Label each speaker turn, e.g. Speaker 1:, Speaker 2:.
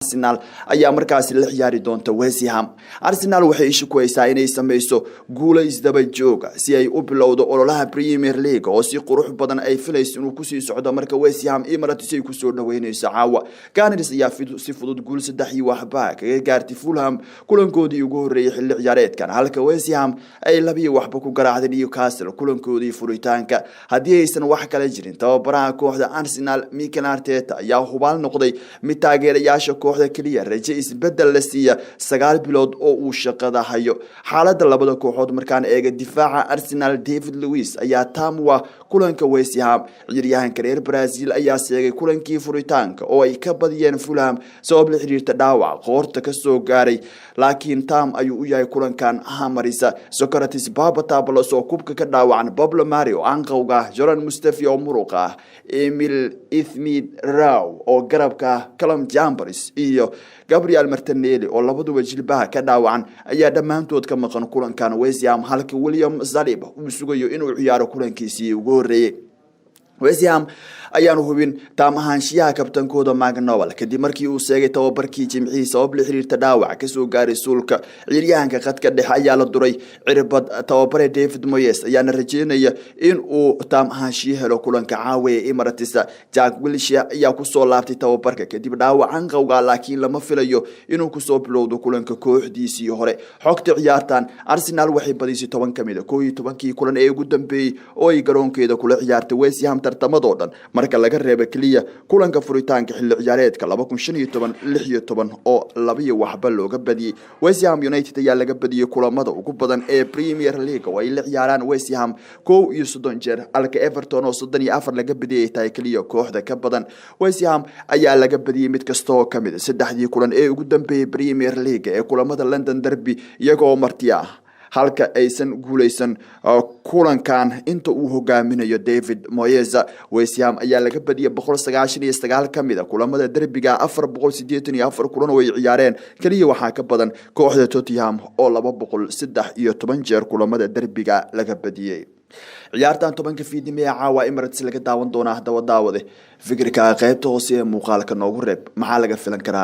Speaker 1: Arsenal ayaa markaasi la ciyaari doonta West Ham. Arsenal waxay isha ku haysaa inay sameyso guulo isdaba jooga si ay u bilowdo ololaha Premier League oo si qurux badan ay filayso inuu kusii socdo marka West Ham Emirates ay kusoo dhaweyneyso caawa. Gunners ayaa si fudud guul 3-0 kaga gaartay Fulham kulankoodii ugu horeeyay xilli ciyaareedkan, halka West Ham ay 2-0 ku garaacday Newcastle kulankoodii furitaanka. Haddii aysan wax kala jirin, tababaraha kooxda Arsenal Mikel Arteta ayaa hubaal noqday mid taageerayaasha kooxda keliya raje isbedel la siiya 9 bilood oo uu shaqada hayo. Xaalada labada kooxood markaan eega, difaaca Arsenal David Luiz ayaa taamwa kulanka West Ham. Ciyaaryahanka reer Brazil ayaa seegay kulankii furitaanka oo ay ka badiyeen Fulham sabab la xiriirta dhaawac qoorta kasoo gaaray, laakiin tam ayuu u yahay kulankan Hammers. Sokratis Papastathopoulos oo kubka ka dhaawacan, Pablo Mari anqowga, Joran Mustafi oo muruqa ah, Emile Smith Rowe oo garabka, Calum Chambers iyo Gabriel Martinelli oo labaduba jilbaha ka dhaawacan ayaa dhammaantood ka maqan kulankan West Ham, halka William Saliba uu sugayo inuu ciyaaro kulankiisii ugu horreeyey. West Ham ayaanu hubin taam ahaanshiyaha kabtankooda Mark Noble kadib markii uu seegay tababarkii Jimcihii sabab la xiriirta dhaawac kasoo gaaray suulka. Ciyaaryahanka khadka dhexe ayaa la duray cirbad. Tababare David Moyes ayaana rajeynaya in uu taam ahaanshiyo helo kulanka caawa ee Emirates. Jack Wilshere ayaa kusoo laabtay tababarka kadib dhaawac anqowga, laakiin lama filayo inuu kusoo bilowdo kulanka kooxdiisii hore. Xogta ciyaartan: Arsenal waxay badisay 10 kamid a 11-kii kulan ee ugu dambeeyey oo ay garoonkeeda kula ciyaartay West Ham tartamadoo dhan, marka laga reebo keliya kulanka furitaanka xilli ciyaareedka 2015-16 oo 2-0 looga badiyey. West Ham United ayaa laga badiyey kulamada ugu badan ee Premier League oo ay la ciyaaraan West Ham, 31 jeer, halka Everton oo 34 laga badiyay ay tahay keliya kooxda ka badan. West Ham ayaa laga badiyey mid kasta oo kamid a saddexdii kulan ee ugu dambeeyey Premier League ee kulamada London Derby iyagoo marti ah, halka aysan guuleysan kulankan inta uu hogaaminayo David Moyes. West Ham ayaa laga badiyay 199 ka mid a kulamada derbiga 484 kulan oo ay ciyaareen. Keliya waxaa ka badan kooxda Tottenham oo 213 jeer kulamada derbiga laga badiyey. Ciyaartan 10-ka fiidnimo ee caawa Emirates laga daawan doonaa. Haddaba daawade, fikirka qaybta hoose ee muuqaalka noogu reeb. Maxaa laga filan karaa?